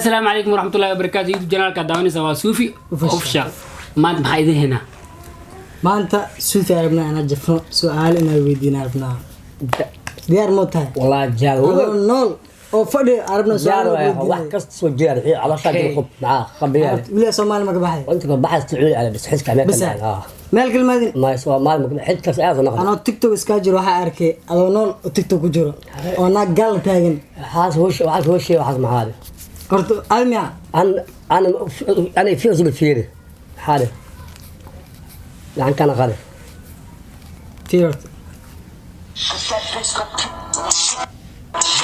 Asalaamu calaykum waraxmatullahi wabarakaatu. YouTube channelka daawanaysa waa Suufi Official. Maanta maxaa idin haynaa? Maanta Suufi arabnaa inaan jafno, su-aal inaan weydiina rabnaa. Diyaar moo tahay? والله جار. Adoo nool oo fadhi arabnaa جار. su-aal. wax kasta soo jeer على شاطئ القب معاه خبيان. Wiilaa Soomaali ma ka baxay? وانت بحث تعود على بس حسك عليك. Bas. اه. Meel kalmaadin. ما يسوى مال حسك عايز نقد. Anoo TikTok iskaa jiro waxaa arkay adoo nool oo TikTok ku jiro oo naag gaal taagan. حاس وش وحاس وش وحاس معاه. Horta adi miya? انا انا انا في زي فيري حالي يعني كان غالي. Fiir horta.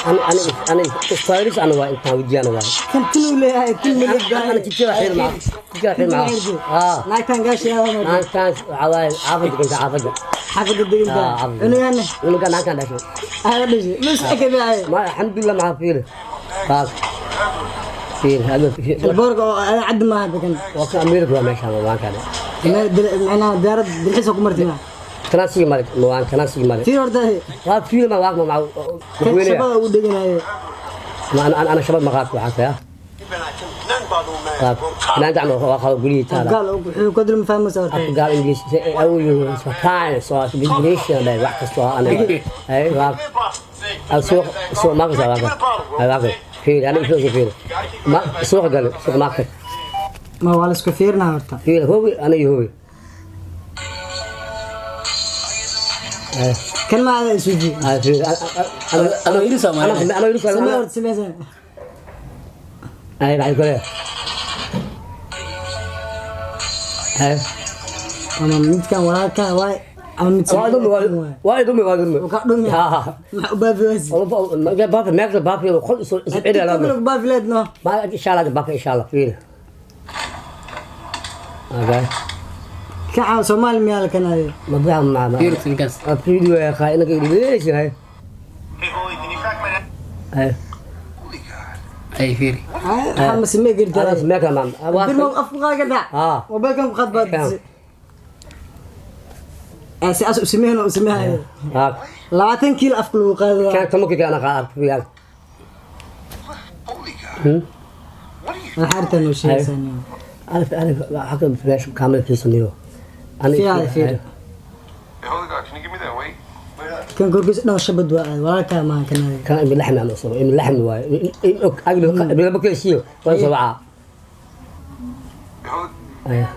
انا انا انا فارس انا واي انت ودي انا واي. Kan tinuu leeyahay, tin ma انا تجي حيل معاه، تجي حيل معاه اه. Naagtan gaasheeda. انا كان عواي عافد، كنت عافد. Xaafadda deginta. آه، xaafadda. Cunugaana? انا كان داشي. Aada dhashay mas ekadahay. ما الحمد لله مع فيري خلاص فيري هذا في Boorka oo ada caddi maaha degan. وكان امريكا ما شاء الله ما كان. Meel macnaha diyaarad dalxiis ku martay maa? كناسي مالك ما كناسي مالك. Fiir horta. ما في ما واقف مع Kan shabada ugu dheganayo. ما انا انا شباب مغاك وحكا يا انا دعم واخذ قولي ترى. Gaal wuxuu ku dul fahmaysa horta. قال انجليزي او كان سواء بالانجليزي ولا واحد سواء انا اي واقف السوق، السوق ما قصر واقف واقف في انا في في ما سوق قال سوق ما كنت. Ma waa la isku fiirinaa horta. في هو انا هو. Kan ma ada isuji? في انا Adoo yiri Soomaali. انا انا Samee horta, samee. اي بعد كده اي. Ama midkan walaalka waay ama mid waa dhumi, waa dhumi, waa dhumi. Ka dhumi. Ha. Maxaa u baafi waysi? والله بافي ما يقدر بافي وخل سبعين TikTok لا lagu baafi leed no. ما ان شاء الله بافي ان شاء الله فيه هذا. Ka caaw Soomaali miyaa la kanaayo? ما بيعمل مع Fiir ninkaas. فيديو يا اخي انا ليش هاي هاي. Ay fiir. Waxaa ma samee kartaa? انا سمعت مع Birma afku qaaga dhac. آه. Mobilkan ku qad baad. Si as u sameeyno u sameeyayo. ها. 20 kiilo afka lagu qaado. كان تمك انا قاعد في Waxaa aragtaa noo sheegaysaa. الف الف حكم فلاش كامل في صنيو انا. في هذا في. Hey, holy God, can you give me that weight? Kan korkiisa dhan shabad waa aad walaalkaa maaha kanaayo. كان باللحم انا اصلا اللحم اقل قبل بكل شيء وسبعه. Hey, holy ايوه.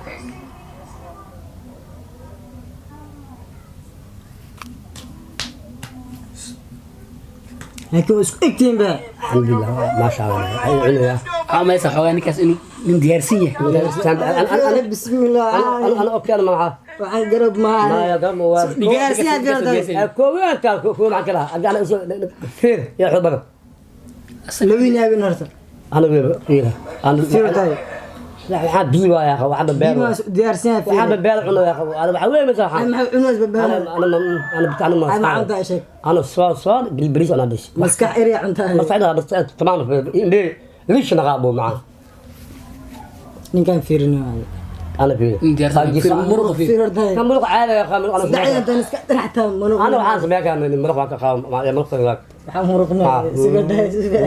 Laakiin waa isku egtihiin ba. الحمد لله ما شاء الله عليا. Waxaa umaysa xoogaa ninkaas inuu nin diyaarsan yahay. انا انا Bismillah. انا انا اوكي انا معاه. Waxaan garab maaha. ما يا قام هو. Diyaarsan yahay fiir. كوين كان كوين معك لها انا فير يا حبنا. Labadiin yaabin horta. انا فير انا. Fiir tahay. لا حاب بيوا يا اخي وحاب بير. Biimaa diyaarsan yahay fiir. وحاب بير يا اخي انا وين مثلا. Maxaa cunays انا babahana? انا انا بتاع Ay ma ما cuntaa sheeg. انا صار صار بالبريز انا بس. Maskax eri cuntaa. بس عندها بس تمام ليه ليش نغابوا معاه. Ninkaan fiirinayo. انا فيه. Nin diyaarsan yahay. Fiir muruqa fiir. Fiir horta. كان مرق عالي يا اخي انا. Saddexda intaan iska dhinaxtaa muruq. انا وحاس ما كان من مرق مرق مرق. Waxaa muruq ma siga dhahay siga.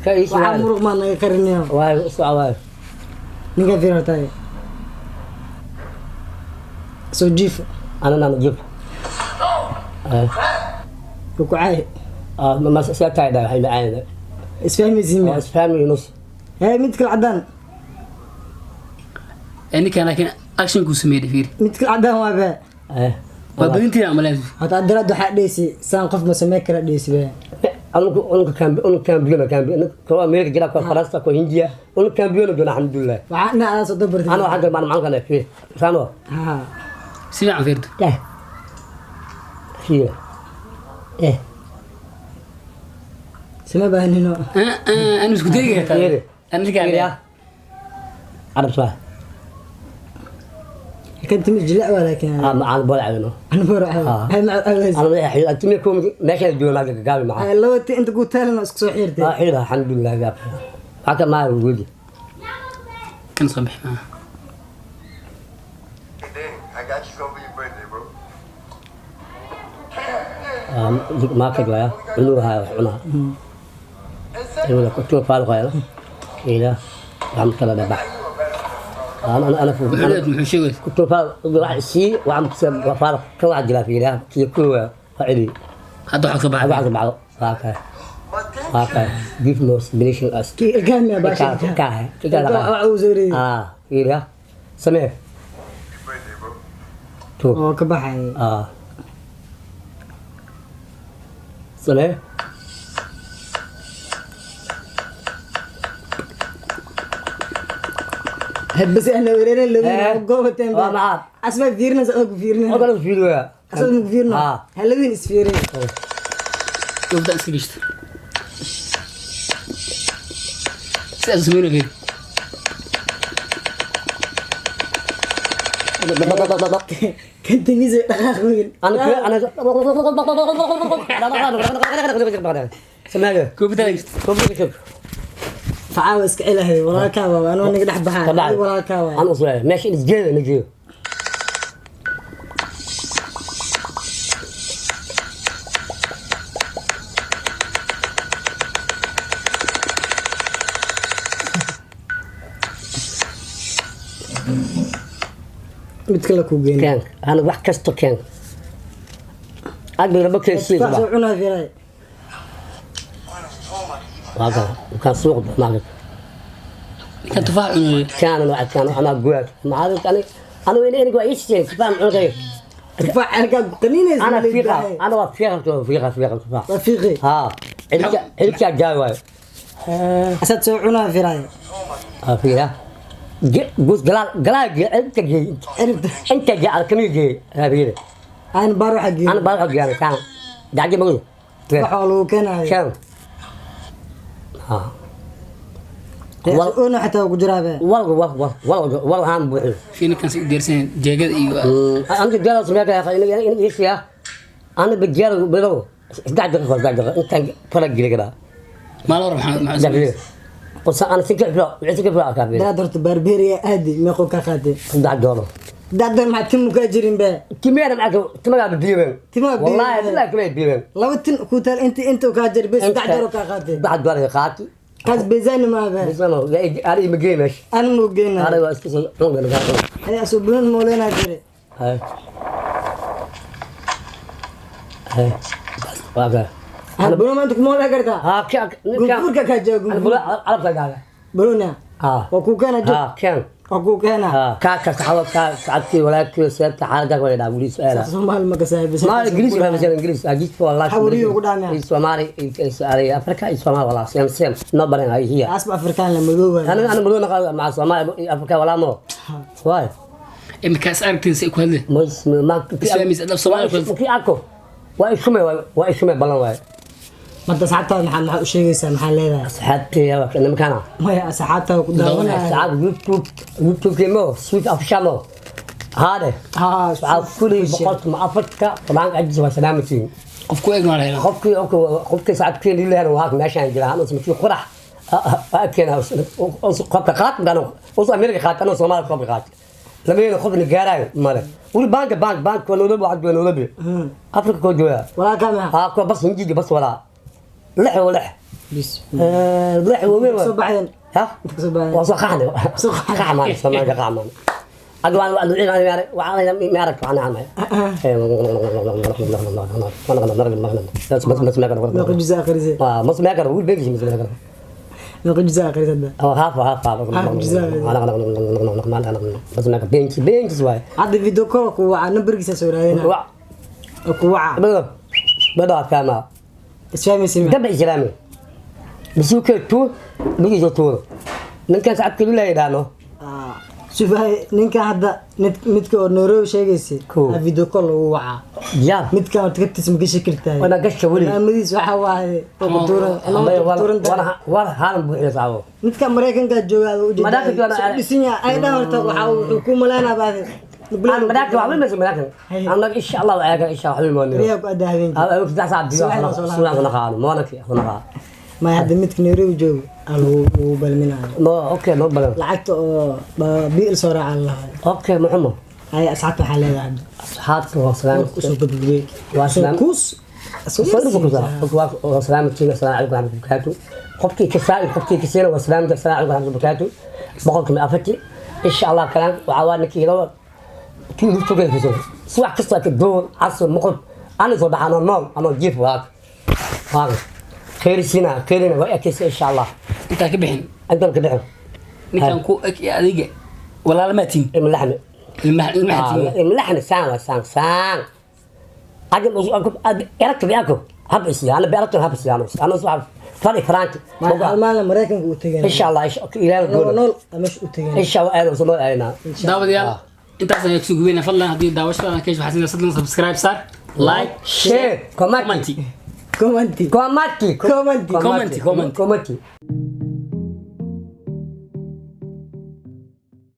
كايش. Waxaa muruq ma naga qarinayo. واي واي. Ninkaan fiir horta. Soo jiif. انا انا جيب Wuu ku caay. ما سأتعب هاي معانا. Isfahmaysiin miyaa? بس فاهمي نص. Hee mid kale caddaan. Ninkan laakiin actionkuu sameeyay fiir. Mid kale caddaan waa bee. ايه. Waa badintii aan malayn. Horta adiraad waxaa dhehaysi saan qof ma samee kara dhehaysi bee. انا كان انا كان بيونا كان بيونا كو امريكا جرا كو فرنسا كو هنديا انا كان بيونا جنا الحمد لله. Waxaa dhinac adaa soo dabartay. انا حق ما معك انا فيه فاهمه. Haa. Si fiican fiirto. ايه فيه ايه. Sama baahnino. Anu isku dayga taa. Fiiri. Anu ninkaan. يا عرب صح. Kan timi jilac waa laakiin. مع البول عينه. Ana baro. Ah. Hay ma aadays. انا حيل انت ميكو ما كان دون هذا قابل معاه. Ay laba ti inta ku taalan oo isku soo xiirtay. حيل الحمد لله يا حكى ما وجودي. Kan soo bix maaha. Dang, I got you something for your birthday, bro. ما كان ويا عنوها عنها ايوه كنت فارغ يا. إلى وعم طلع بح أنا أنا Muxuu leeyahay, muxuu sheegay? كنت واحد سي وعم فارق كل واحد جلا فيه كي كل فعلي Hadda waxaa kasoo baxay. بعض بعض هاكا هاكا جيف نوس بليش الأس Kii ilkaha miyaa baasha? كا كا Ilkaha waxa uu soo reeyay. آه إلى سمع Birthday, bro. تو Oo ka baxay. آه سمع Bas ana weerareen Eh. labadiin goobateen. Waa maxaa? Asma fiirinaysa, adag ku fiirinaysa. أقول فيديو Asad ma ku fiirino? Ah. Haladiin is fiirin. Goobta iska gashta. Sidaas u sameynaya. Kan timiisa dhaqaaq weyn. أنا أنا سمع Goobta gashta. Facaa waa iska celahay walaalkaa waa anoo naga dhex baxaa. Adiga walaalkaa waa. أنا أصلا ماشي نجيب نجيب Mid kale kuu geynaa. كان أنا واحد كستو كان أقدر بكر يصير Tufaax soo cunaa fiiray. هذا وكان سوق معك Ninkan tufaax cunaya. كان واحد كان أنا أقول مع هذا أنا أنا وين أنا قاعد إيش فاهم عمري Tufaax halkaa ku qaninaysa. أنا ma la فيقة yidhaahay. أنا فيقة فيقة فيقة تفاح Waa fiiqi. ها علك علك جاي Asad soo cunaa fiiray. فيها جوز جلال جلال جي أنت جي Ciribta. أنت جي على كم جي هذه Aan baar waxa geeyay. أنا بروح جي كان دعجي بقول Tufaax waa lagu keenayo. كان ها Oona xataa waa ku jiraa be. والله والله والله والله هان بوحي Fii ninkan si u diyaarsan yahay jeegada iyo أنا جالس معك يا أخي إيش يا أنا بجال بلو 11 دقيقة 11 دقيقة أنت فرق جري كده maalin hore maxaa دقيقة بس أنا سكت فلا سكت فلا كافي Dad horta Barberia aadi meequu ka qaatay. 11 دولار Dad maxaa tin mu kaa jirin be. كمية أنا معك تما بيبين Timaha biibeen. والله لا كمية بيبين Laba tin ku taal inta inta kaa jir bes saddex dolar kaa qaatay. 11 دولار قاتي Kaas beesaan ma be. بس أنا أنا مجيمش Aan muu geynaa. أنا بس كذا Haya asoo bulan mooleynaa jire. هاي هاي بس واقع Hal bulan maanta kuma moolee kartaa. ها كم Gunfurka kaa jooga أنا gunfur. بقول عرفت هذا Bulona. ها Waa kuu keenaa joog. ها كم Waa kuu keenaa. ها كاكا تحول ساعتي ولا كيلو سنت حالك ولا انجليز انا Soomaali ma ka saaxiibsan. ما انجليز ما مثلا انجليز اجيت والله Xawriyo ugu dhaamaya. سومالي افريقيا سومالي والله سيم سيم نبرين هاي هي Asba Afrikaan la madooba. انا انا بدون مع سومالي افريقيا ولا مو واي Iminkaas aragtiin si ay ku hadleen. مش ما Islaamis adab Soomaali ku hadleen. في اكو واي شمي واي شمي بلان واي Marka asxaabtaada maxaa u sheegaysaa maxaa leedahay? صحتي يا انا مكانها Maya asxaabtaada ku daawanaya. ساعات يوتيوب يوتيوب كيمو سويت افشامو هذا Haa. ساعات كل بقولت مع افريقيا طبعا عجز وسلامتي Qof ku eegna waa la helaa. qofkii qofkii saaxiibkii lillahi waa meeshaan jira anuu samtii qurax akena qofka qaat gano us Amerika qaat anuu Soomaali qofka qaat lameena qofna gaarayo male wali bank bank bank waa nolol waxad waa nolol Afrika ko jooga Walaalkaa maxaa? ha ko bas injiji bas wala lix wa lix Bis. lix wa weyn Soo baxeen. ha Soo baxeen. waa soo qaxna Soo qaxnay. qaxmaan Soomaaliga qaxmaan أدوان وأنا ما أعرف عنها Meeqa juz akhrisay? ما ما أقرأ وين بيجي ما أقرأ Meeqa juz akhrisay hadda? هو هاف هاف بس ما بينش بينش واي Hadda video call ku waca nambarkiisa soo raadinaa. Ku waca. بدأ بدأ كما Isfahmaysa ma? دبع إسلامي بس هو كتو بيجي تو من كان ساعات كل لا يدانو Ah, Sufahay ninka hadda midka oo Nairobi sheegaysay Koo. ah, video call lagu wacaa. يا Midka oo tigidhtiisa ma gashi kartaa. وأنا قش ولي Cimaamadiis waxa waaye oo ku tuuran cimaamada ku tuuran tahay. وأنا وأنا هالم بوحي صعبه Midka Mareykanka jooga aad u jeedaa. Mareykanka jooga, Soo dhisan yahay. Ay dhan horta waxa uu wuxuu ku malaynaa baadi. أنا ملاك وحبيب بس ملاك أنا إن شاء الله وعيك إن شاء الله حبيب موني Riyaa ku adaa habeenkii. أنا كنت أسعد بيو سؤال أنا خالد مو أنا كي أنا خالد Maya hadda midka Nairobi jooga aa lagu balminayo. ما أوكي ما بلغ Lacagta oo biil soo raaca lahaa. أوكي محمد Ay asxaabta waxaa leedahay hadda. أصحابك وسلام Marka usoo gudbiyey. Waa Soo salaam. kuus. Waa salaamatiina. Asalaamu calaykum waraxmatullahi wabarakaatu. Qofkii kasaa, qofkii kasiina, waa salaamta. Asalaamu calaykum waraxmatullahi wabarakaatu. 40%, insha Allah. Kalaan waxaa waa ninkii laba kii tugayso subax kasta ka duur, casr, maqrib, ana soo baxaan oo nool anoo jiif. Waag waag khayr siina, khayrina waa ekaysa, insha Allah. Intaa ka bixin. Intaan ka bixin. Ninkan ku eg iyo adiga walaalmaatiin? Ilma laxmi. Ilmaxatiin. Ilma laxmi saan waa saan saan. Ajab eragta biako hab isiya ana beeragta hab isiya ana soo fari frank. Hal maalin Maraykanka u tegeen. Insha Allah, ilaahay nool gool. Nool meesha u tegeen. Insha Allah aad soo nool. Daawadayaal, intaas ayaan kusoo gubeyna. Fadlan haddii daawashada ka hesho, waxaa fadlan subscribe saar, like, share, comment. Commenti. Commenti. Comment. Comment. Comment, comment. Comment.